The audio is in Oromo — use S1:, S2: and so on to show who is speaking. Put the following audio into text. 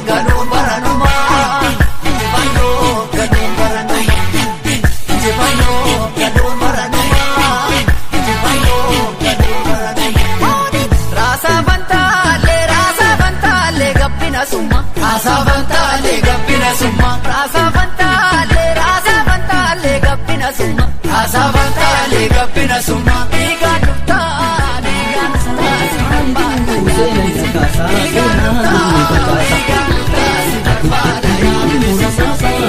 S1: galuun baranumaa. Injifannoo galuun baranumaa. Injifannoo galuun baranumaa. Injifannoo galuun baranumaa. Raasaa fantaalee raasaa fantaalee gabbina summa. Raasaa fantaalee gabbina summa. Raasaa fantaalee raasaa fantaalee gabbina summa. Raasaa fantaalee gabbina summa. Dhiigaan dhuftaa dhiigaan dhuftaa si barbaada. Dhiigaan dhuftaa dhiigaan dhuftaa si barbaada. Dhiigaan dhuftaa.